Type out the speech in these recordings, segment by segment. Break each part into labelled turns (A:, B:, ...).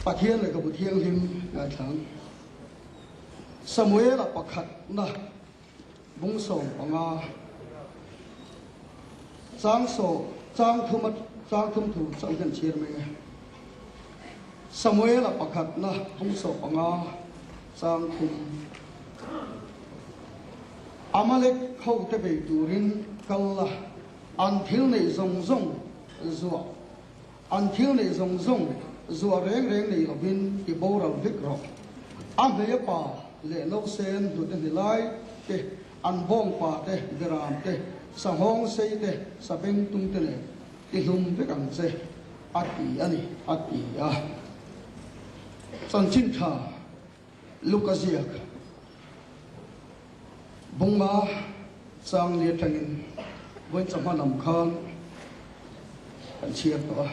A: Pathian lehkhabu thianghlim ngaithlang Samuela pakhatna bung 15 chang saw chang thuma chang thum thu chauh hian chhiar mai e. Samuela pakhatna bung 15 chang thum Amalek hote bei turin kal la, an thil neih zawng zawng zuah An thil neih zawng zawng zuah reng reng nei lovin i boral vek rawh. A hmei a pa leh nausen hnute hni lai te, an bawng pa te, beram te, sanghawng sei te, sabeng tung te nen i hlum vek ang che, a ti a ni, a ti a. Chanchin tha Luka ziak Bunga chang li atangin vawiin chawhma lam khan kan chhiar tawh a,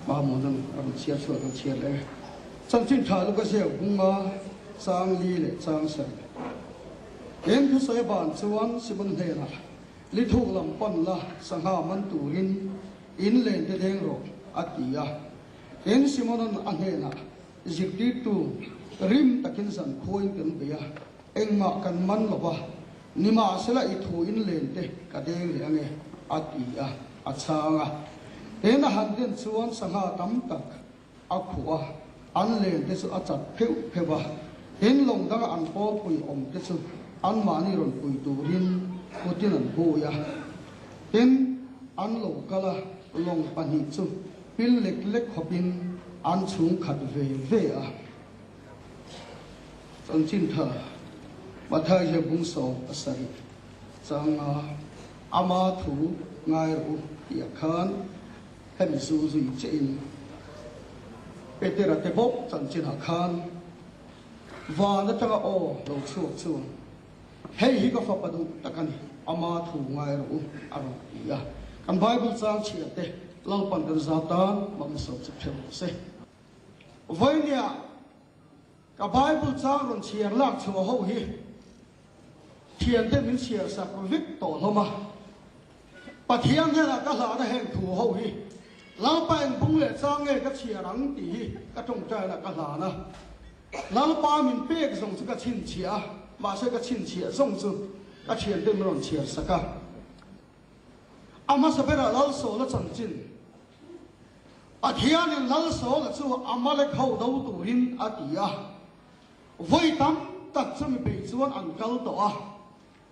A: Mahmunan a rawn chhiar chhuah kan chhiar leh e. Chanchin tha Luka ziak Bunga chang li leh chang sarih. Eng thusawi aban chuan Simon hnenah li thuk lam pan la sangha man turin in len te deng rawh a ti a. Tin, Simona'n a hnenah, Zirtirtu, rim takin zan khuain kan bei a, engmah kan man lo va, nimahsela i thu in len te ka deng leh ange, a ti a, a chhang a. Tin, a han den chuan sangha tam tak a khuh a, an len te chu a chat pheuh pheuh a. Tin, lawng danga an pawlpui awm te chu anmahni rawn pui turin kutin an hui a. Tin, an lo kal a, lawng pahnih chu Pil lek lek khawpin an chhung khat ve ve a. Chanchin tha Mathai hian bung 17 changa ama thu ngai rawh u tih ah khan hemi zu zui che in Petera te bawk chanchin ah khan van atanga aw lo chhuak chuan hei hi ka fapa duh tak a ni, ama thu ngai rawh u a rawn ti a. Kan Bible chang chhiah te Lalpan kan za tan hmang sawm chep theuh rawh se. Vawinia ka Bible chang rawn chhiar lak chhuah ho hi thiante min chhiar sak vek tawh hlawm a. Pathian hnenah ka hlahna heng thu ho hi Lalpa eng bung leh chang nge ka chhiar ang tih hi ka tawngtaina ka hlan a. Lalpa min pek zawng chu ka chhinchhiah a, mahse ka chhinchhiah zawng chu ka thiante min rawn chhiar sak a. A hmasa berah Lalsawla chanchin. Pathianin Lalsawla chu Amalek ho do turin a ti a. Vawi tam tak chu mi bei chuan an kal tawh a.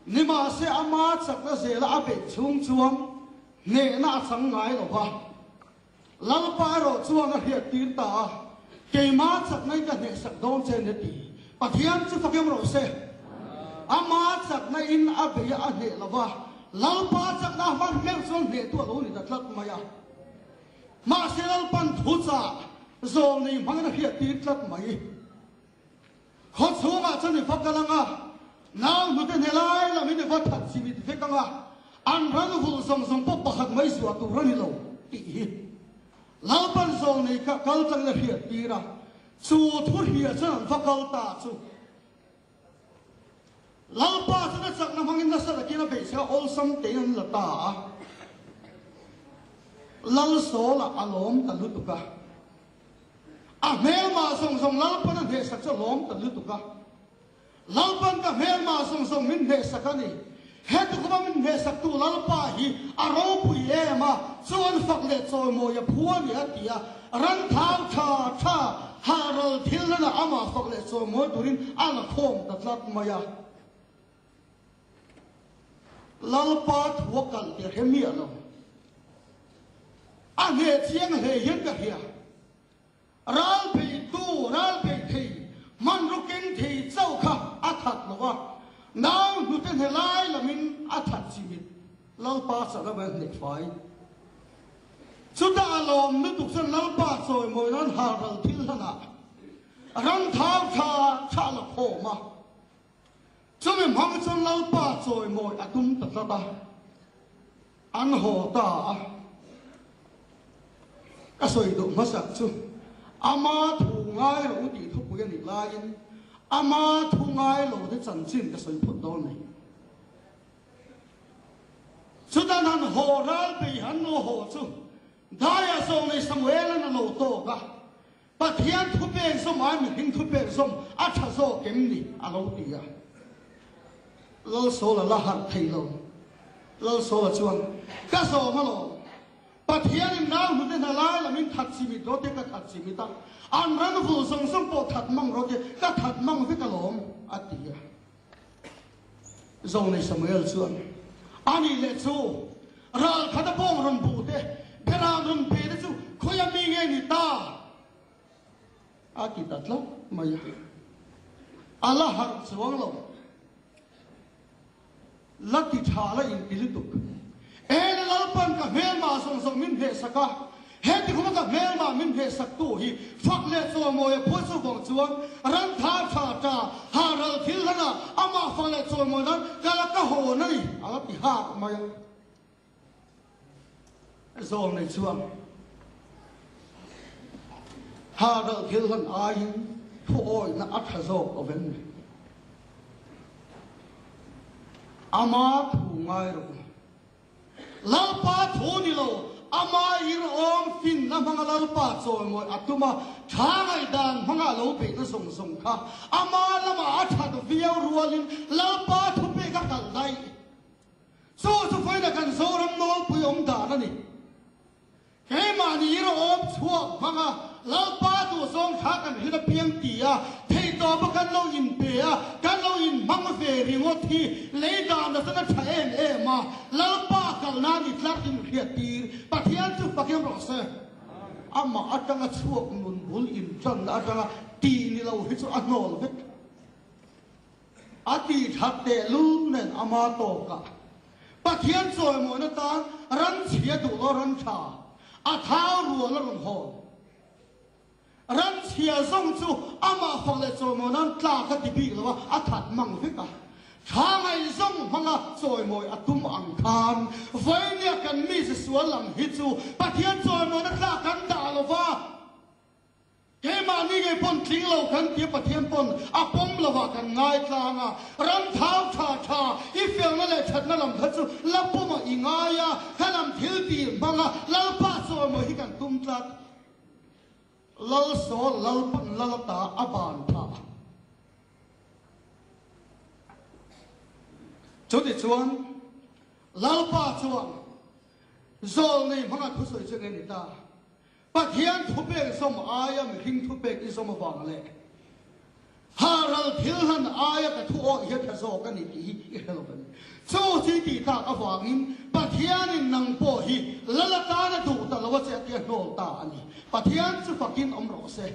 A: Nimahse ama chakna zela a beih chhung chuan hnehna a chang ngai lo va. Lalpa erawh chuan a hriattir ta a, Keimah chakna in ka hnehsak dawn che ni ti. Pathian chu fakim rawh se. Ama chakna in a bei a, a hneh lo va, Lalpa chakna a hman meuh chuan hnehtu a lo ni ta tlat mai a. Mahse Lalpan thuchah zawm nei hmangin a hriattir tlat mai. Khaw chhungah chuan i va kal ang a, nau hnute hne lai lamin i va that chimit vek ang a, an ran vulh zawng zawng pawh pakhat mai zuah tur a ni lo tih hi Lalpan zawng nei kha kal tlangin a hriat tir a, chu thu hria chuan an va kal ta chu Lalpa chuan a chakna hmangin nasa takin a beihchhe a, awlsam tein an la ta a, Lalsawla a lawm ta lutuk a. A hmelmah zawng zawng Lalpan a hnehsak chu a lawm ta lutuk a. Lalpan ka hmelmah zawng zawng min hnehsak a ni. Heti khawpa min hnehsaktu Lalpa hi a ropui em a, chuan fak leh chawimawi a phu a ni a ti a. Ran thau tha tha hahral thil nana amah fak leh chawimawi turin a la khawm ta tlat mai a. Lalpa thu a kalh tih a hre miah lo. A hneh chiang hle hian ka hria. Ral beitu, ral bei thei, hmanraw keng thei chauh kha a that lo a, nau hnute hne lai lamin a that chimit Lalpa chak a van hneh fai. Chutah a lawm lutuk chuan Lalpa chawimawi nan halral thil hlanah ram thau tha tha a la khawm a. Chumi hmang chuan Lalpa chawimawi a tum ta tlat a, an haw ta a. Ka sawi duh hmasak chu ama thu ngai lo tih thupui a nih laiin ama thu ngai lo te chanchin ka sawi phawt dawn a ni. Chutan han haw ral bei han lo haw chu Daia zawng nei Samuel-an a lo tawk a. Pathian thupek zawm ai mihring thupek zawm a tha zawk em ni? a lo ti a. Lalsawla la harh thei lo. Lalsawla chuan, Ka zawm alawm. Pathianin nau hnute hna lai lamin that chimit rawh te ka that chimit a, an ran vul zawng zawng pawh that mang rawh te ka that mang vek alawm, a ti a. Zonei Samuel chuan, Ani leh chu ral khat a bawng rawn buh te, beram rawn pe te chu khawia mi nge ni ta? A ti ta tlat mai a. A la harh chuang lo. La ti tha la inti lutuk. Eng Lalpan ka hmelmah zawng zawng min hnehsak a, heti khuma ka hmelmah min hnehsak tu hi fak leh chawimawi a phuah chu vang chuan ran tha tha ta ha ral thil hlanah amah fak leh chawimawi nan ka la ka hawn a ni a la ti hak mai a. Zawl nei chuan ha ral thil hlan aiin thu awihna a tha zawk awm em ni? Ama thu ngai rawh u. Lalpa thu ni lo, ama ir awm finna hmanga Lalpa chawimawi a tum a, tha ngaihdan hmanga a lo beihna zawng zawng kha ama lamah a that viau rualin Lalpa thupek a kalh daih. Chu chu faina kan Zoram nawlpui awm dan a ni. Keimahni ir awm chhuak hmanga Lalpa duhzawng kha kan hlit apiang ti a, theihtawpa kan lo inpe a, kan lo inhmang ve ringawt hi lei dan a chuan a tha em em a, Lalpa kal nan i tlat in hriattir. Pathian chu fakin rawh se. Amah atanga chhuak nun bul intanna atanga tih ni lo hi chu a hnawl vek. A ti that tehlul nen ama tawkah Pathian chawimawina tan ran chhia duh lo ran tha a thau rual a rawn hawn. Ran chhia zawng chu amah fak leh chawimawi nan tlak a ti bik lo a, a that mang vek a. Tha ngaihzawng hmanga chawimawi a tum ang khan vawinia kan mi sual lam hi chu Pathian chawimawina tlak kan dah lo va. Keimahni ngei pawn tling lo kan tia Pathian pawn a pawm lovah kan ngai tlang a, ram thau tha tha i felna leh thatna lam kha chu la pawmah i ngai a, kha lam thil tih hmanga Lalpa chawimawi hi kan tum tlat. Lal sawl Lalpan lal ata a ban phah. Chutichuan Lalpa chuan zawlnei hmanga thusawi chu nge ni ta? Pathian thupek zawm aia mihring thupek i zawm avang leh ha ral thil hlan aia ka thu awih hi a tha zawk a ni tih hi i hre lo a ni. Chu chi tih tak avangin Pathianin nang pawh hi lal atana duh ta lo a che a tia hnawl ta a ni. Pathian chu fakin awm rawh se.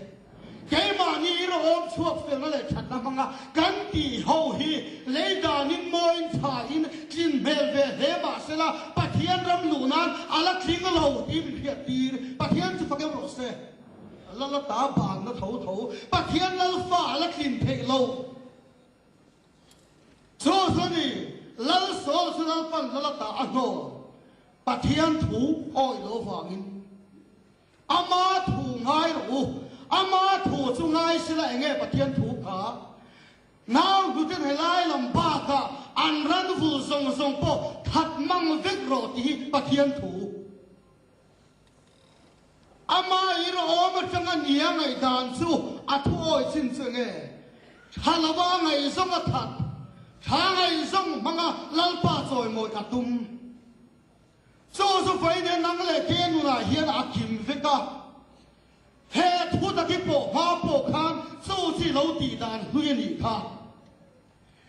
A: Keimahni i rawhawm chhuak felna leh thatna hmanga kan tih ho hi lei danin mawiin thain tlin hmel ve hle mah sela Pathian ram luh nan a la tling lo tih min hriat tir. Pathian chu fak em rawh se. Lal ata banna tho tho Pathian Lalfa a la tlin theih lo. Chu chu a ni, Lal Saul chu Lalpan lal ata a hnawl Pathian thu awih lo vangin. Ama thu ngai rawh u. Ama thu chu ngai sila enge Pathian thu kha? Nau hnuten helai lam bakah an ran vul zawng zawng pawh that mang vek rawh tih hi Pathian thu. Ama i rawhawm atanga nia ngaihdan chu a thu awi chin chu enge? Tha lova ngaihzawng a that, tha ngaihzawng hmanga Lalpa chawimawi a tum. Chu chu vawiin nang leh ke nunah hian a kim vek a, he thu taki pawh hma pawh khan chu chi lo tih dan hlui a nih kha.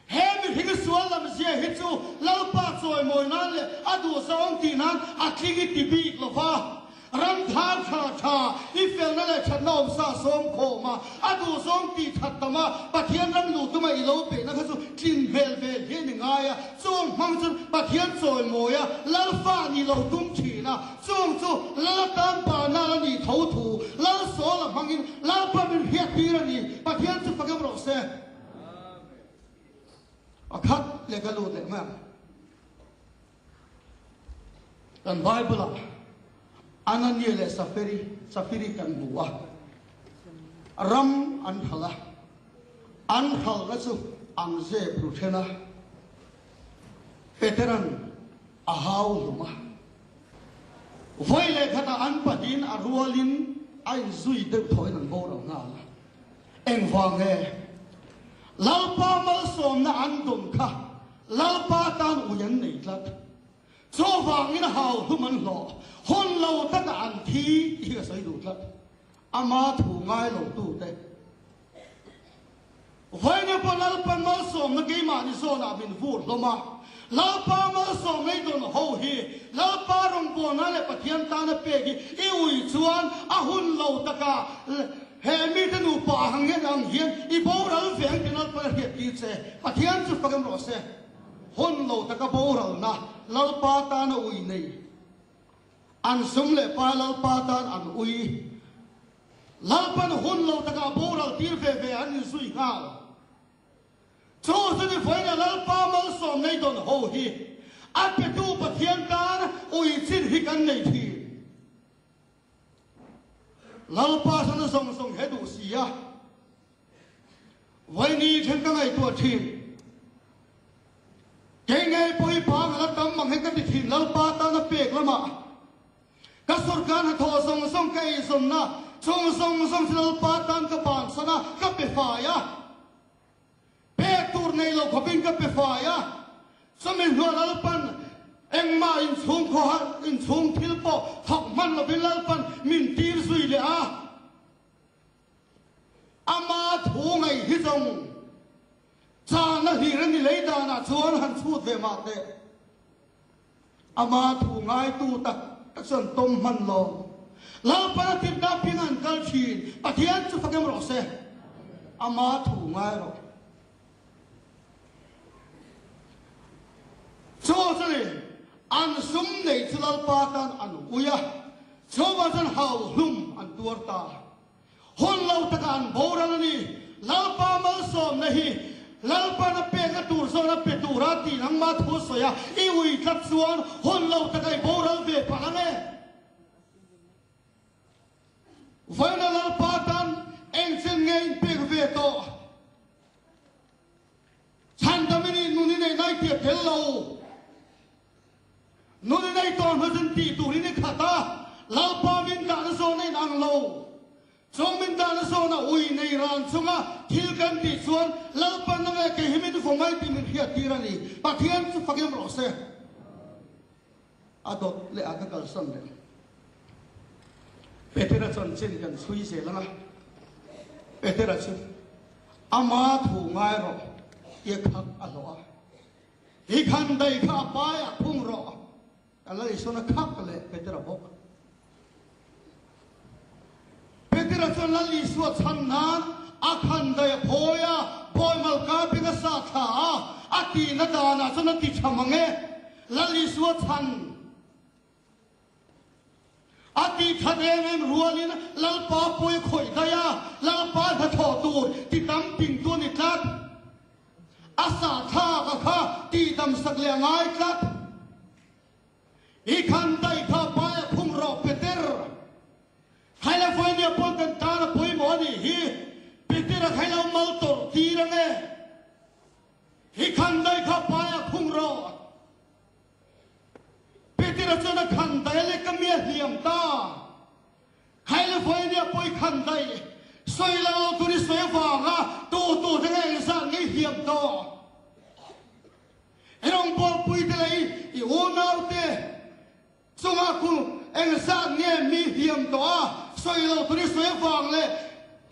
A: He mihring sual lam zia hi chu Lalpa chawimawi nan leh a duhzawng tih nan a tling i ti bik lo va. Ram thar tha tha i felna leh thatna awm sa sawm khawm a, a duhzawng tih that tam a, Pathian ram luh tuma i lo peihna kha chu tlin hmel vel hi a ni ngai a, chung hmang chu Pathian chawimawi a, Lal fa nih lo tum thin a, chung chu Lal atan pa nal a nih tho thu, Lal sawl a hmangin Lalpa min hriat tir a ni, Pathian chu fak em rawh se. A khat leh ka lut leh mai ang. Kan Bible-ah Anania leh Safiri, Safiri kan hmu a, ram an hralh a, an hralhna chu an zep ru then a, Petera'n a hau hlum a. Vawi leh khatah an pahnihin a rualin a inzui deuh thawhin an boral. Engvang nge? Lalpa malsawmna an dawn kha Lalpa tan ui an nei tlat. Chuvangin hau hlum an hlawh, hun lo takah an thi tih hi ka sawi duh tlat. Ama thu ngai lo tute. Vawiin pawh Lalpa malsawmna keimahni zawnah min vur hlawm a, Lalpa malsawm ei dawn ho hi Lalpa rawngbawlna leh Pathian tana pek hi i ui chuan a hun lo takah he mite nupa ang hian ang hian i boral ve ang tih Lalpa a hriat tir che. Pathian chu fak em rawh se. Hun lo taka boralna Lalpa tana ui nei. An sum leh pa Lalpa tan an ui. Lalpan hun lo takah boral tir ve ve an inzui nghal. Chu chu ni vawiin a Lalpa malsawm nei dawn ho hi a petu Pathian tan ui chin hi kan nei thin. Lalpa sana zawng zawng he duh si a. Vawiini then ka ngaihtuah thin. Kei ngei pawh hi pa nga la tam mang hi ka ti thin Lalpa tana pek lamah ka sorkar hnathawh zawng zawng ka eizawnna chung zawng zawng chu Lalpa tan ka bansan a, ka pe fai a. Pek tur nei lo khawpin ka pe fai a. Chumi hnuah Lalpan engmah inchhung khawhar inchhung thil pawh thawk hman lovin Lalpan min tir zui leh a. Ama thu ngaih hi zawng chahna hlir a ni lei danah chuan han chhut ve mah teh. Ama thu ngaitu tak tak chuan tawm hman lo. Lalpan a tirhna ping an kal thin, Pathian chu fakem rawh se. Ama thu ngai rawh. Chu chuan an sum neih chu Lalpa tan an ui a, chuvang chuan hauhlum an tuar ta. Hun lo takah an boral a ni. Lalpa malsawmna hi Lalpan a pekna tur zawn a pe tura tih nangmah thu a sawi a, i ui tlat chuan hun lo takah i boral ve palh ang e. Vawiina Lalpa tan engchen nge inpek ve tawh? Chhandam i nih nun i neih nai tih a tel lo. Nun i nei tawh hnu chuan tih turin i khat a, Lalpa min dahna zawn a inang lo. Chung min dahna zawna ui nei ran chunga thil kan tih chuan Lalpa nang leh kei hi min vaw mai tih min hriat tir a ni. Pathian chu fakim rawh se. A dawt leh a ka kalsan leh. Petera chanchin kan chhui zel ang a, Petera chu ama thu ngai rawh tia khak a hlawh a. I khan daih kha a pai a phung rawh. A la Isuan a khak leh Petera bawk. Petera chuan Lal Isua chhan nan a khan daih a phawi a, bawi malka beng a sa thla a, a tihna danah chuan a ti tha mang e. Lal Isua chhan a tih that em em rualin Lalpa pawi a khawih daih a, Lalpa hnathawh tur ti tam pingtu a ni tlat. A sahthlak a kha tihdam sak leh a ngai tlat. I khan daih kha pai a phung rawh Peter. California pawn kan tan a pawimawh a nih hi. Peter a kha ilo mal tawrh tir ang e. I khan daih kha pai a phung rawh. Peter a chuan a khan daih a leh ka mi a hliam ta. California pawi khan daih sawi lo lo tur i sawi avanga tu tu te nge engzat nge i hliam tawh? I rawngbawlpui te leh i unau te chunga khu engzat nge mi hliam tawh a sawi lo tur i sawi avang leh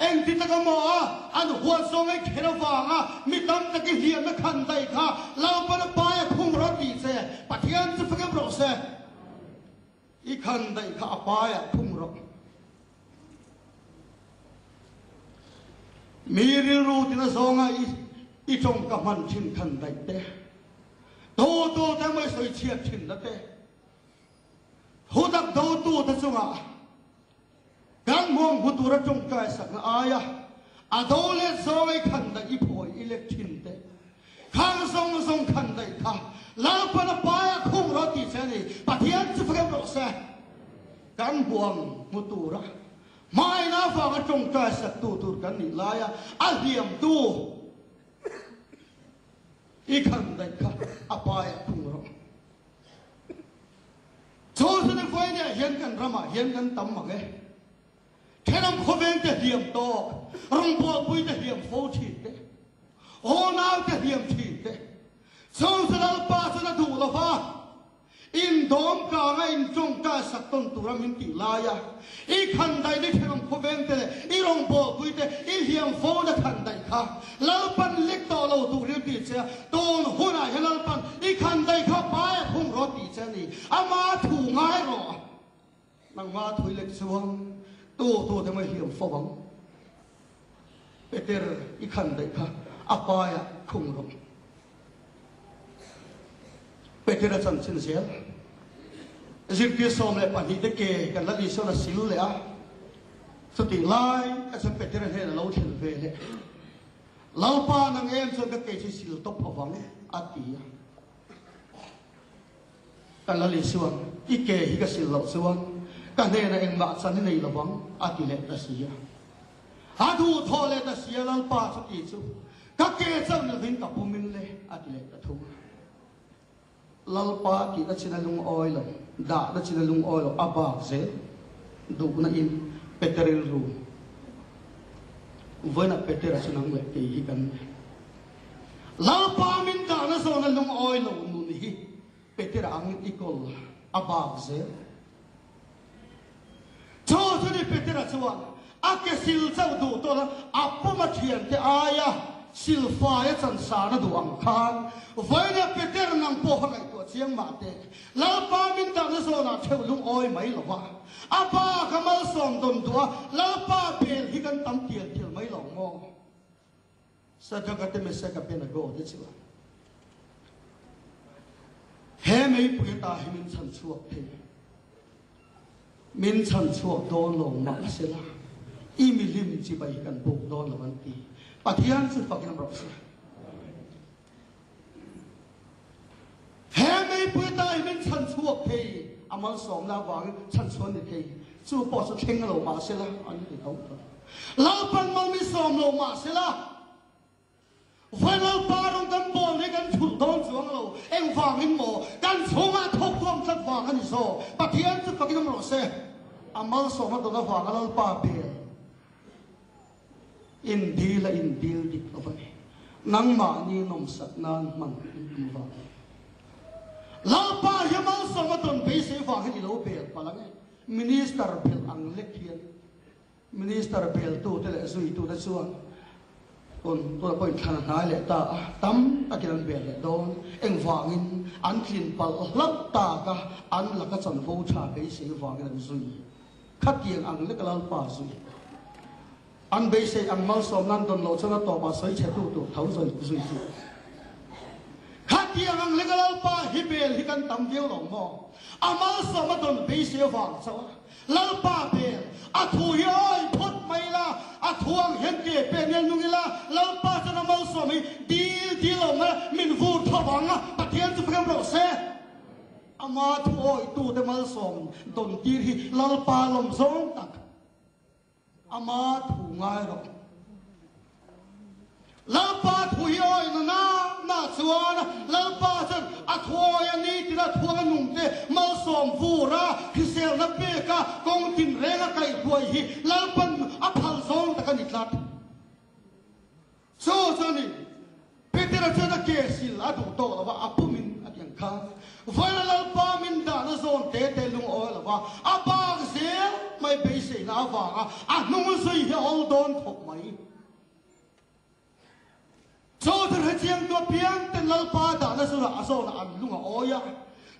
A: engti taka maw a an huat zawng ei kher avanga mi tam tak i hliamna khan daih kha Lalpan a pai a khung rawh tih che Pathian chu fak em rawh se. I khan daih kha a paiah phung rawh. Mi rilru tina zawnga i i tawngka hman thin khan daih te, do tu te mai sawi chhiat thin na te, thutak do tu te chungah kan hmuang hmu tura tawngtai sakna aia a do let zawnga i khan daih i phawi i let thin te, Khang zawng zawng khan daih kha Lalpan a pai a khung rawh tih che a ni. Pathian chu fak rawh se. Kan huang hmu tura hmaina avanga tawngtai saktu tur kan nih laia a hliamtu i khan daih kha a pai a khung rawh. Chu chu ni vawiin ah hian kan ramah hian kan tam mang e. Thenawm khawvengte hliam tawk, rawngbawlpuite hliam fo thin te, unaute hliam thin te, chung chu Lalpa chuan a duh lo va, indawm kanga intawngtai sak tawn tura min tih laia i khandaih ni thenawm khawvengte leh i rawngbawlpuite i hliam fo na khandaih kha Lalpan lek tawh lo turin ti che a, tun hunah hian Lalpan i khandaih kha pai a khung rawh tih che a ni, ama thu ngai rawh. Nangma thui lek chuan tu tu te mai hliam fo ang. Peter i khan daih kha a paiah khung rawh. Peter a chanchin zel. Zirtir 12 te ke kan la Isuan a sil leh a. Chutih lai a chuan Peter a hnen a lo thlen ve leh. Lalpa nang em chuan ka ke chu sil tawp avang a ti a. Ka Lal Isuan, I ke hi ka sil loh chuan ka hnenah engmah chan i nei lo vang, a ti leh ta si a. A duhthawh leh ta si a, Lalpa chu ti chu ka ke chauh ni lovin ka pumin le, a ti leh ta thung a. Lalpa tihna chin a lungawi lo, dahna chin a lungawi lo, a bak zel duhna in Peter rilru. Vawiinah Petera chu nang leh kei hi kan ni. Lalpa min dahna zawna lungawi lo nun hi Petera ang i kawl a bak zel. Chu chu ni Petera chuan a ke sil chauh duh tawh la, a puma thiante aia silfai a chansana duh ang khan vawiina Peter nang pawh kha ngaihtuah chiang mah teh. Lalpa min dahna zawnah theuh lungawi mai lo va, a bak a malsawm dawn duh a, Lalpa bel hi kan tam tial tial mai lo maw? Sadraka te Mesaka Abednego te chuan he meipui ata hi min chhan chhuak thei, min chhan chhuak dawn lo mahsela i milim chibai hi kan buk dawn lo an ti. Pathian chu fakin awm rawh se. He meipui ata hi min chhan chhuak thei, a malsawmna avangin chhan chhuan ni thei, chu pawh chu thleng lo mahsela an ti tho tho. Lalpan mal mi sawm lo mahsela vawi Lalpa rawng kan bawl hi kan chhulh dawn chuang lo, engvangin maw kan chhungah thawk huam tlat vang a ni zawk. Pathian chu fakin awm rawh se, a malsawmna dawn avanga Lalpa bel in dil a in dil dik lo a ni. Nangmahni nawmsak nan hman in tum vang a ni. Lalpa hi malsawmna dawn beisei vang hian i lo bel palh ang e. Minister belh ang lek hian Minister beltute leh zuitute chuan tun tunah pawhin thlan a hnai leh ta a, tam takin an bel leh dawn. Engvangin an tlin palh hlauh tak a, an laka chanvo tha beisei vangin an zui. Khatiang ang lek a Lalpa zui. An beisei ang malsawmna an dawn loh chuan a tawpah sawi chhe tu tur tho zui zui chu. Khatiang ang lek a Lalpa hi bel hi kan tam viau lo maw? A malsawm a dawn beisei avang chauh a. Lalpa bel, a thu hi awi phawt mai ila, a thu ang hian ke pe mial nung ila, Lalpa chuan a malsawm hi dil dil lo mai a, min vur tho vang a, Pathian chu fem rawh se. Ama thu awitute malsawm dawn tir hi Lalpa lawm zawng tak. Ama thu ngai rawh. Lalpa thu hi awi na na na chuan Lalpa chuan a thu awi a ni tina thuang a nung te malsawm vur a, hriselna pek a, kawng tinreng a kaihhruai hi Lalpan a phal zawng tak a ni tlat. Chu chu a ni. Petera chuan a ke sil a duh tawh lo va, a pumin a ti ang khan. Vawiin a Lalpa min dahna zawn te te lungawi lo va, a bak zel mai beiseina avanga a hnung zui hi a awl dawn khawp mai. Chu chu hrechiangtu apiang ten Lalpa dahna zurah a zawnah an lung a awi a.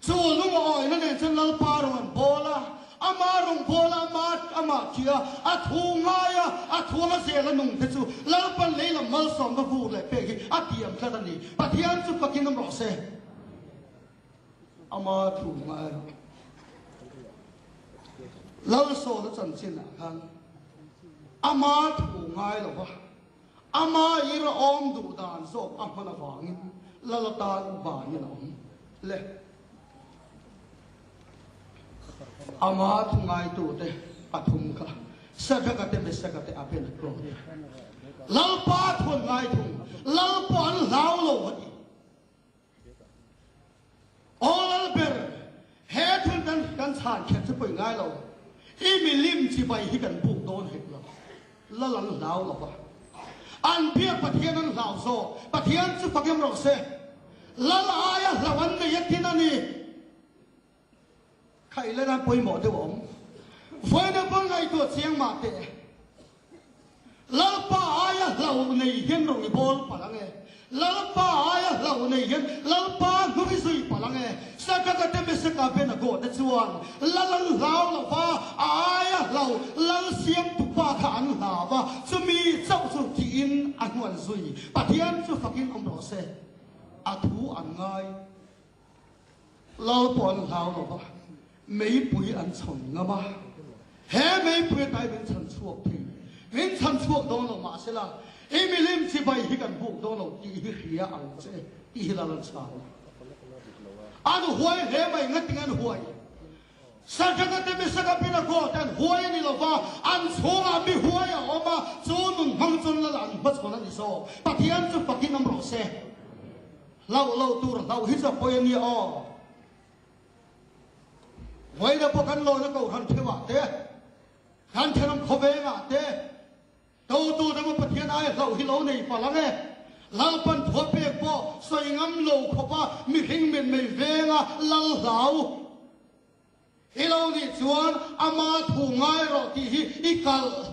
A: Chu lungawina nen chuan Lalpa rawn an bawl a, ama rawn bawl a, ama amah ṭih a, a thu ngai a, a thuang a zel a nung te chu Lalpan lei lam malsawmna vur leh pek hi a tiam tlat a ni. Pathian chu fakin awm rawh se. Ama thu ngai rawh. Lalsawna chanchinah khan ama thu ngai lo va, Ama i ra awm duh dan zawk a hman avangin Lal atan vanin a awm le. Ama thu ngaitute pathum kha Sadraka te Mesaka te Abednego te Lalpa thu an ngai thung, Lalpa an hlau lo a ti. Aw Lalber, he thil kan kan chhan kher chu pawi ngai lo. I milim chibai hi kan buk dawn hek lo. Lal an hlau lo va. An biak Pathian an hlau zawk. Pathian chu fak em rawh se. Lal aia hlau an nei a tin a ni. Khaih leh nan pawimawh deuh a awm. Vawiin a pawn ngaihtuah chiang mah teh. Lalpa aia hlau nei hian rawn i bawl palh ang e. Lalpa aia hlau nei hian Lalpa hnung i zui palh ang e. Sakaka te Mesaka Abenago te chuan Lal an hlau lo va, a aia hlau Lal siamtupa kha an hlau va, chumi chauh chu tiin a hnu an zui. Pathian chu fakin awm rawh se. A thu an ngai. Lal pawh an hlau lo va, meipui an chhawn ngam a. He meipui atai min chhan chhuak thei, min chhan chhuak dawn lo mahsela, i milim chibai hi kan buk dawn lo tih hi hria ang che tih hi lal an chhan a. An huai hle mai, ngatinge an huai? Sadraka te Mesaka Abednego te an huai a ni lo va, an chhungah mi huai a awm a, chu nun hmang chuan lal an hmachhawn a ni zawk. Pathian chu fakin awm rawh se. Hlauh lo tur hlauh hi chu a pawi a nia aw. Vawiina pawh kan lawina kohhran theuhah te, kan thenawm khawvengah te, dotu te maw Pathian ai hlauh hi lo nei palh ang e. Lalpan thua pek pawh sawi ngam lo khawpa mihring mitmei venga lal hlau I lo nih chuan ama thu ngai rawh tih hi i kalh.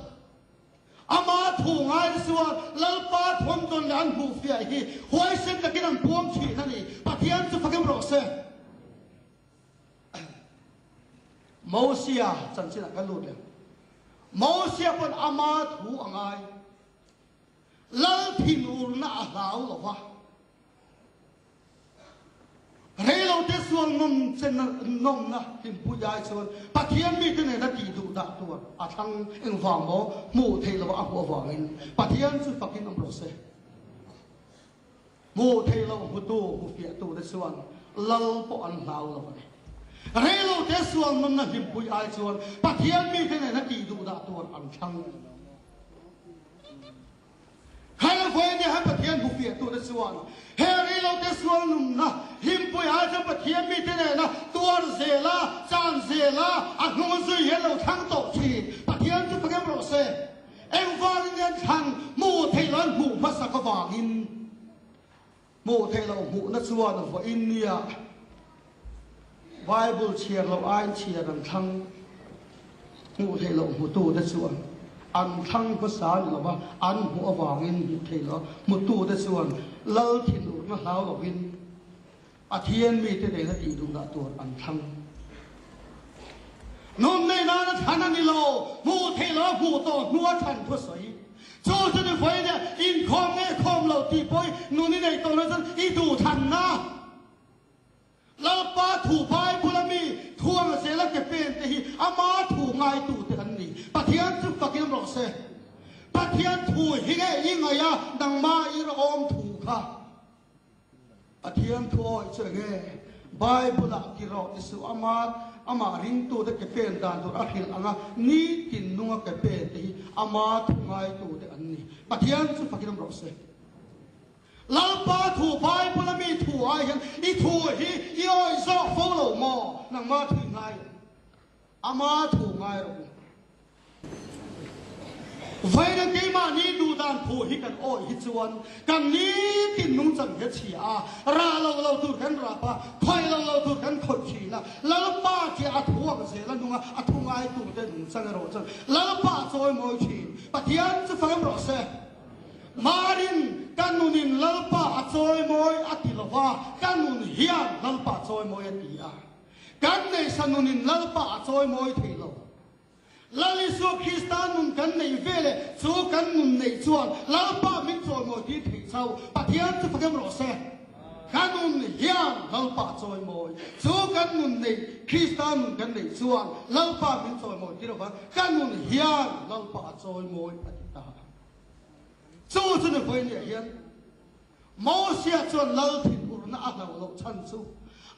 A: Ama thu ngai te chuan Lalpa thawmtawn leh an hmuhfiah hi huaisen takin an puang thin a ni. Pathian chu fakim rawh se. Mosia chanchinah kan lut leh. Mosia pawn ama thu a ngai. Lal thinurna a hlau lo va. Reilote sual nawm che nawmna hlimpui ai chuan Pathian mite nena tih duh dah tur a thlang engvang maw hmuh theih loh a hmuh avangin Pathian chu fakin awm rawh se. Hmuh theih loh hmutu hmufiahtu te chuan lal pawh an hlau lo a ni. Reilote sual nawmna hlimpui ai chuan Pathian mite nena tih duh dah tur an thlang. Khailavawi nia han Pathian hmufiahtute chuan he reilote sual nunna hlimpui ah chuan Pathian mite nena tuar zela, chan zela, a hnung a zui hian lo thlang tawh thin. Pathian chu fak em rawh se. Engvangin nge an thlang? Hmuh theih loh an hmuh hmasak avangin. Hmuh theih loh hmuhna chuan vawiin nia Bible chhiar loh aiin chhiar an thlang. Hmuh theih loh hmutute chuan an thlang hmasa ni lova an hmuh avangin hmuh theih loh hmutute chuan Lal thinurna hlau lovin Pathian mite nena tih duhdah tur an thlang. Nun nei nana thlan a ni lo, hmuh theih loh a hmuh tawh hnua thlan thu a sawi. Chu chu ni vawiin e, inkhawm nge khawm lo tih pawh i nun i nei tawh na chuan i duh thlanna. Lalpa thu Bible a mi thuang zela ke pen te hi ama thu ngaitute an ni. Pathian chu fakin rawh se. Pathian thu hi nge i ngaih a nangmah i rawm thu kha. Pathian thu awih chu enge? Bible ah ti rawh ti suh ama amah ringtute ke pen dan tur a hrilh anga nitin nunga ke pen te hi ama thu ngaitute an ni. Pathian chu fakin awm rawh se. Lalpa thu Bible a mi thu ai hian i thu hi i awih zawk fo lo maw? Nangma thu i ngai em? Ama thu ngai rawh u. Vawiin keimahni duhdan thu hi kan awih hi chuan kan nitin nungchang hi a chhia a, rah lo lo tur kan rap a, khawih lo lo tur kan khawih thin a. Lalpa chiah a thu ang zel a nung a, a thu ngai turte nungchang erawh chuan Lalpa a chawimawi thin. Pathian chu fang rawh se. Marin ka nunin Lalpa a chawimawi a ti lo va, ka nun hian Lalpa a chawimawi a ti a. Kan neihsa nunin Lalpa a chawimawi thei lo. Lal Isua Krista nun kan neih ve leh chu kan nun neih chuan Lalpa min chawimawi tir theih chau. Pathian chu fakem rawh se. Ka nun hian Lalpa a chawimawi. Chu kan nun neih Krista nun kan neih chuan Lalpa min chawimawi tir avang ka nun hian Lalpa a chawimawi a ti ta. Chu chu ni vawiin hian Mosia chuan lal thinurna a hlauh loh chhan chu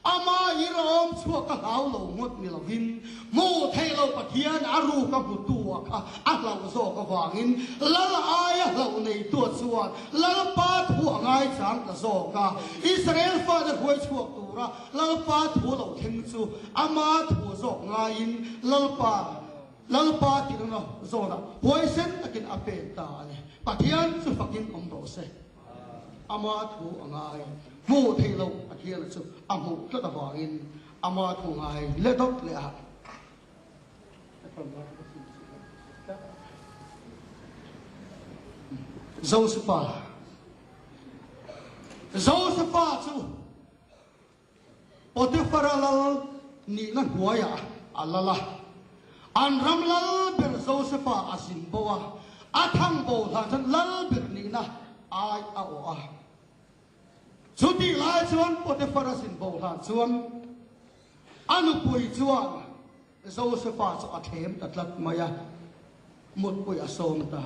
A: ama irawm chhuak a hlau lo ngawt ni lovin hmuh theih loh Pathian a ruk a hmutu a kha a hlauh zawk avangin lal aia hlauh neitua chuan Lalpa thu a ngaichang ta zawk a. Israel fate hruai chhuak tura Lalpa thu lo thleng chu ama thu zawk ngaiin Lalpa. Lalpa tirna zawnah huaisen takin a pen ta a ni. Pathian chu fakin awm rawh se. Ama thu a ngai hmuh theih loh Pathiana chu a hmuh tlat avangin ama thu ngai leh dawt leh a. Josefa Josefa chu Potifara lal nihna hnuaiah a lal a, an ram lal ber Josefa a zin bo a, a thang bo hlan chuan lal ber nihna ai a awh a. Chutih lai chuan Potifara zin bo hlan chuan a nupui chuan Josefa chu a thlem ta tlat mai a, mutpui a sawm ta.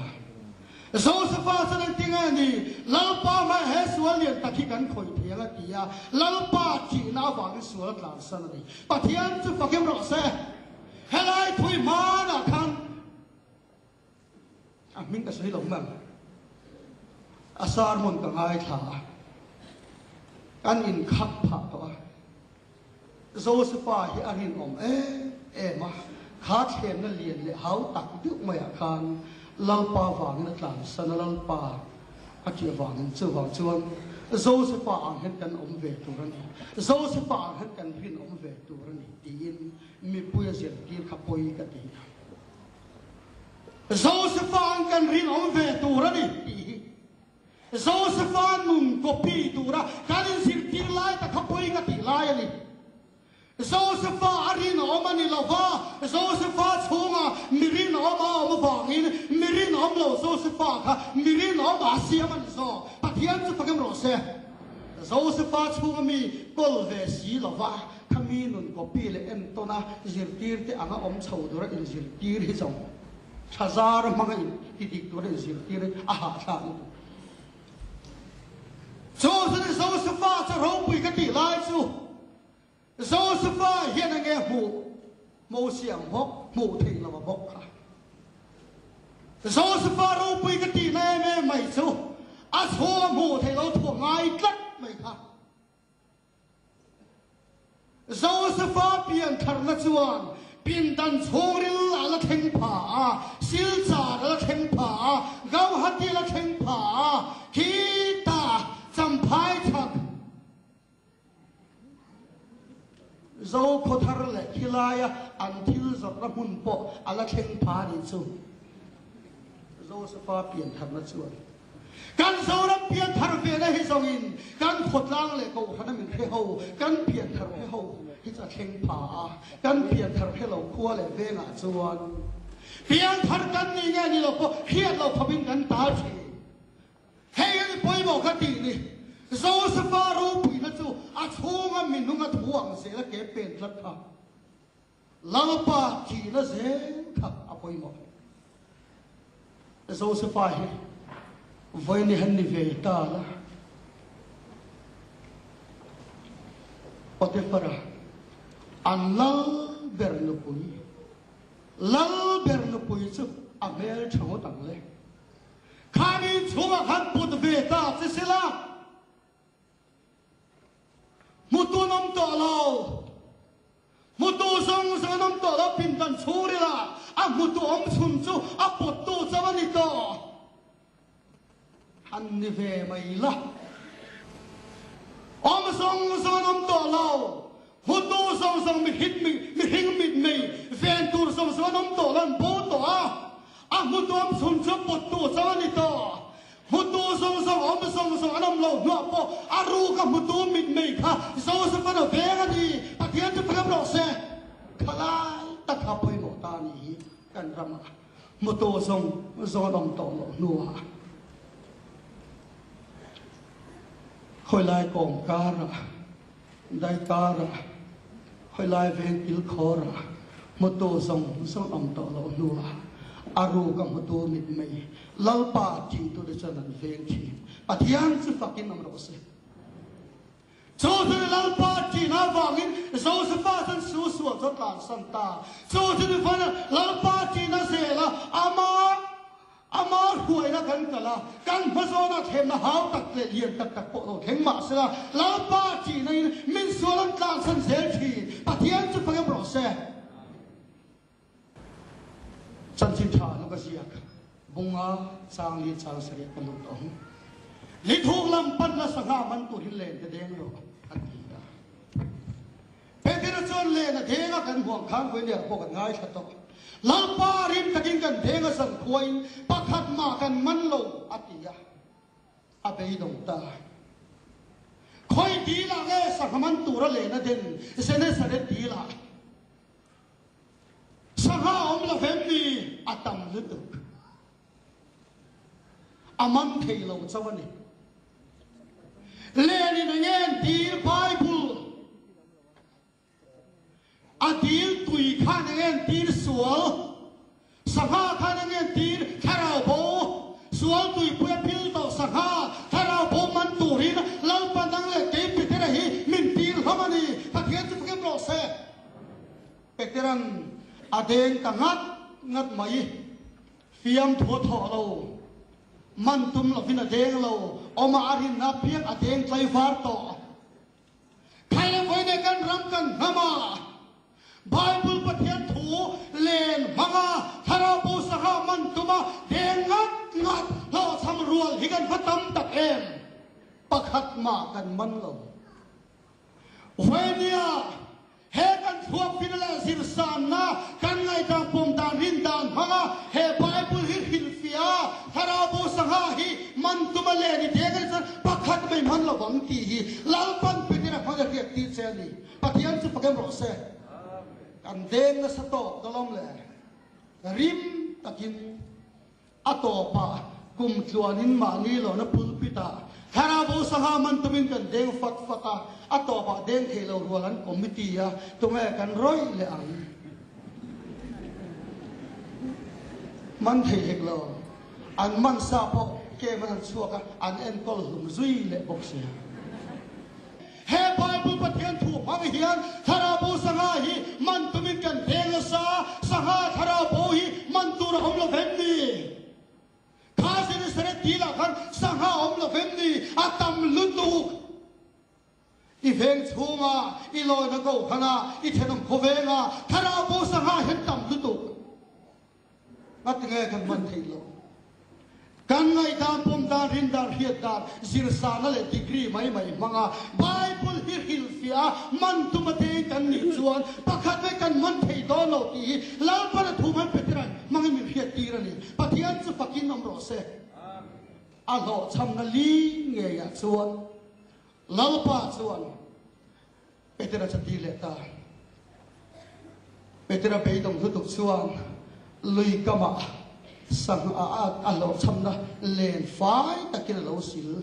A: Josefa chuan engti nge ni, Lalpa hmai he sual lian tak hi kan khawih thei ang a ti a, Lalpa thihna avangin sual a tlansan a ni. Pathian chu fakim rawh se, helai thui hmanah khan a hming ka sawi lo mang, a sermon ka ngaithla a, kan inkhak phah tawh a. Josefa hi a rinawm em em a, kha thlemna lian leh hau tak deuh maiah khan Lalpa vangin a tlansan a, Lalpa a tih avangin. Chuvang chuan Josefa ang hian kan awm ve tur a ni, Josefa ang hian kan rinawm ve tur a ni tiin mipui a zirtir kha pawi ka ti a. Josefa ang kan rinawm ve tur a ni tih hi Josefa nun copy tura kan inzirtir lai tak kha pawi ka tih lai a ni. Josefa a rinawm a ni lo va, Josefa chhunga mi rinawm a awm avangin mi rinawm lo Josefa kha mi rinawm a siam a ni zawk. Pathian chu fakim rawh se. Josefa chhunga mi kawl ve si lo va, kha mi nun copy leh entawna zirtirte anga awm chho tura inzirtir hi zawng. Tha zar hmanga in ti dik tur a inzirtir hi a hahthlak lutuk. Chu chu ni Josefa chu ropui ka tih lai chu Josefa hian enge hmuh Mosia ang bawk hmuh theih lo a bawk kha. Josefa ropui ka tihna em em mai chu a chhunga hmuh theih lo thuah ngai tlat mai kha. Josefa piantharna chuan pindan chhungril a la thleng pha a, Silchar a la thleng pha a, Gauhati a la thleng pha a, khitah Champhai chhak Zokhawthar leh khilaia an thil zawrhna hmun pawh a la thleng pha a nih chu. Josefa piantharna chuan Kan Zoram pianthar vena hi zawngin kan khawtlang leh kohhrana min hre ho, kan pianthar hre ho hi chu a thleng pha a, kan pianthar hre lo khua leh vengah chuan pianthar kan ni nge ni lo pawh hriat lo khawpin kan tal thin. Hei a ni pawimawh ka tih ni. Josefa ropuina chu a chhunga minung a thu ang zel a ke pen tlat kha. Lalpa thihna zel kha a pawimawh. Josefa hi vawiin han ni ve ta la. Potiphara an lal ber nupui, lal ber nupui chu a hmel tha ngawt ang le. Khani chhungah khan put ve ta che sela. Hmutu an awm tawh lo. Hmutu zawng zawng an awm tawh lo. Pindan chhungril ah a hmutu awm chhun chu a pawttu chauh a ni tawh. Han ni ve mai la. Awm zawng zawng an awm tawh lo. Hmutu zawng zawng mihring mihring mitmei ven tur zawng zawng an awm tawh lo an bo tawh a. A hmutu awm chhun chu a pawttu chauh a ni tawh. Hmutu zawng zawng awm zawng zawng an awm lo hnuah pawh a ruk a hmutu mitmei kha Joseph-a'n a veng a ni. Pathian chu philem rawh se. Khalai tak kha pawimawh ta a nih hi kan ramah hmutu zawng zawng an awm tawh loh hnuah khawilai kawng karah dai karah khawilai veng kilkhawrah hmutu zawng zawng awm tawh loh hnuah a ruk a hmutu mitmei Lalpa tih tute chuan an veng thin. Pathian chu fakin awm rawh se. Chu chu ni Lalpa tihna avangin Josefa chuan su sual chu a tlansan ta. Chu chu ni fana Lalpa tihna zela ama ama hruaina kan kal a, kan hmazawnah thlemna hau tak leh lian tak tak pawh lo thleng mah sela Lalpa tihna in min sual an tlansan zel thin. Pathian chu fakin rawh se. Chanchin tha Luka ziak bunga chang li chang sarih ka lut awm. Li thuk lam pan la sangha man tur hin len te deng rawh a ti a. Petera chuan len a deng a kan huang khan vawi leh pawh kan ngaithla tawh. Lalpa rin takin kan deng a zan khuain pakhat mah kan man lo a ti a. A beidawng ta. Khawi dil ah nge sangha man tur a len a den Genesaret dil ah. Sangha awm lo vem ni a tam lutuk. A man thei lo chauh a ni. Len in enge an dil Bible a dil tui khan enge an tir sual sangha khan enge an tir thlarau bo sual tuipui a phil tawh sangha thlarau bo man turin Lalpa nang leh kei Petera hi min tir hlawm a ni Pathian chu fakim rawh se. Petera'n a deng ta ngat ngat mai. Fiamthu a thawh lo. Man tum lovin a deng lo. Awma a rinna apiang a deng tlaivar tawh. Thailand vawi kan ram kan hnam a, Bible Pathian thu len hmanga thlarau bo sangha man tuma deng ngat ngat hlawhchham rual hi kan hma tam tak em? Pakhat mah kan man lo. Vawinia he kan thluak fina leh zirsanna kan ngaihdan pawm dan rin dan hmanga he Bible hi hrilhfiah a, thlarau bo sangha hi man tuma len i deng a ni chuan pakhat mai hman lo vang tih hi Lalpan Petera hmang a hriat tir che a ni. Pathian chu fakem rawh se. Kan deng nasa tawk dawlawm le rim takin A tawpah kum tluanin mahni lohna pulpit-ah thlarau bo sangha man tumin kan deng fat fat a, a tawpah deng thei lo rual an committee a, tunge kan rawih leh ang? Man thei hek lo. An man sa pawh kem an han chhuak a, an enkawl hlum zui leh bawk sia. He Bible Pathian thu hmang hian thlarau bo sangha hi man tumin kan veng nasa, sangha thlarau bo hi man tur a awm lo vem ni? Kha Genesaret dil ah khan sangha a awm lo vem ni? A tam lutuk. I veng chhunga, i lawina ko khana, i thenawm khawvenga thlarau bo sangha hian tam lutuk. Ngatinge kan man theih loh? Kan ngaihdan, pawm dan, rin dan, hriat dan, zirsana leh degree mai mai hmanga Bible hi hrilhfiah a, man tum a deng kan nih chuan pakhat vek kan man thei dawn lo tih hi Lalpana thu man Petera'n hmangin min hriat tir a ni. Pathian chu fakin awm rawh se. A hlawhchhamna li ngeiah chuan Lalpa chuan Petera chu ti leh ta. Petera beidawng hlutuk chuan lui kamah sangha a hlawhchhamna len fai takin a lo sil.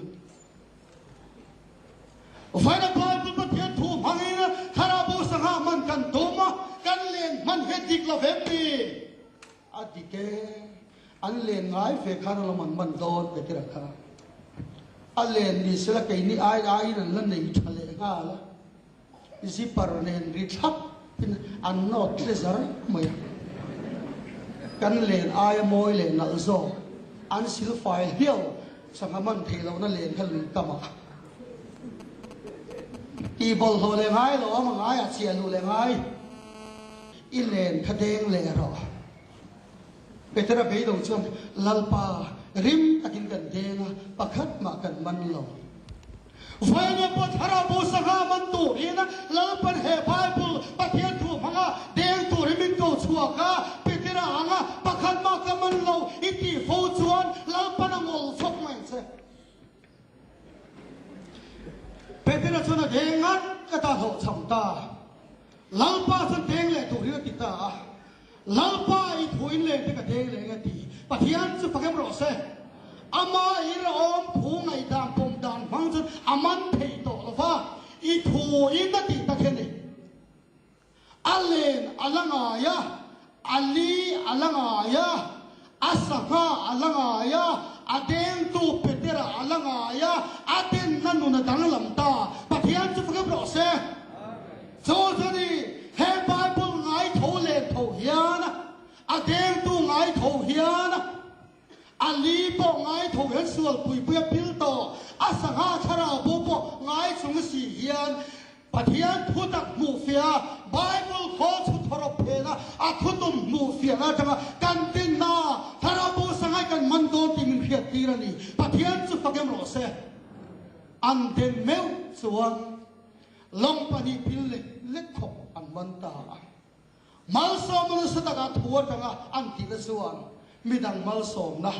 A: Vaina Bible Pathian thu hmangin thlarau bo sangha man kan tum a, kan len hman hi a dik lo vem ni? A dik e. An len ngai ve khan alawm an man dawn Petera kha. A len ni sela keini ai aiin an la nei tha leh nghal a. Zipper nen ri thlap in an nawt tle zar mai a. Kan len aia mawi leh nalh zawk an silfai hliau sangha man theih lohna len kha lui tam a. Tih bawlhhlawh leh ngai lo a ngaiah chiah luh leh ngai i len kha deng leh rawh. Petera beidawng chuan, Lalpa, rim takin kan deng a, pakhat mah kan man lo. Vawiin pawh thlarau bo sangha man turin Lalpan he Bible Pathian thu hmanga deng turin min ko chhuak a, Petera anga pakhat mah ka man lo i tih fo chuan Lalpan a ngawl chawp mai ang che. Petera chuan a deng ngat ngat a hlawhchham ta. Lalpa chuan deng leh turin a ti ta a. Lalpa i thu in leng te ka deng leng a ti. Pathian chu fakem rawh se. Ama i rawm thu ngaihdan pawm dan hmang chuan a man thei tawh lo va, i thu in a tih tak hian ni. A len a la ngai a, a li a la ngai a, a sangha a la ngai a, a dengtu Petera a la ngai a, a denna nun a danglam ta. Pathian chu fakem rawh se. Chu chu ni, he Bible ngai tho len tho hian, a dengtu ngai tho hian, a li pawh ngai tho hian sual puipui a pil tawh, a sangha thlarau bo pawh ngai chung si hian, Pathian thu tak hmuhfiah a, Bible khawl chhu thawrawp phena a thutum hmuhfiahna atanga kan tin. tir a ni. Pathian chu fakem rawh se. An den meuh chuan lawng pahnih pil lek lek khawp an man ta a. Malsawmna nasa takah thu atanga an tihna chuan midang malsawmna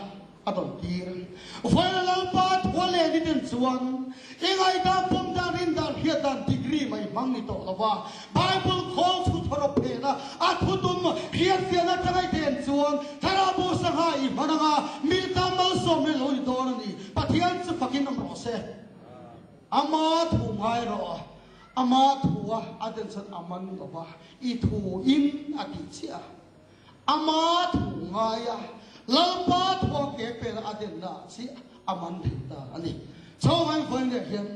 A: a dawn tir. Vawiin Lalpa thua leh ni ten chuan i ngaihdan, pawm dan, rin dan, hriat dan degree mai hmang ni tawh lova Bible khawl chhut harawp phehna a thutum hriatfiahna atanga i den chuan Thlarau bo sangha i hman anga mi tan malsawmna i lo ni dawn a ni. Pathian chu fakin awm rawh se. Ama thu ngai rawh. Ama thua a den chuan a man lo va, i thu in a tih chiah a. Ama thu ngaia Lalpa thua ke pela a denna ah chiah a man thei ta a ni. Chawnghain vawiin leh hian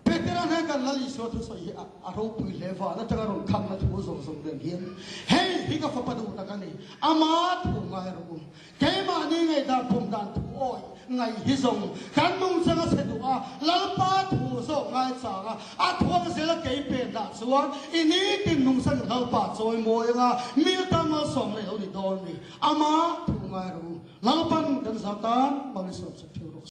A: Petera hnen kan Lal Isua thusawi hi a ropui hle van atanga rawn khamna thu zawng zawng nen hian hei hi ka fapa duh tak a ni, ama thu ngai rawh u. Keimahni ngaihdan pawm dan thu awih ngaih hi zawng kan nungchang a chhe duh a, Lalpa thu zawk ngaichang a, a thuang zel a kei pen dah chuan i nitin nungchang in Lalpa chawi mawi anga mil tan malsawm leh lo ni dawn ni. Ama thu ngai rawh u. Lalpan kan za tan Malisawm sak theuh rawh se.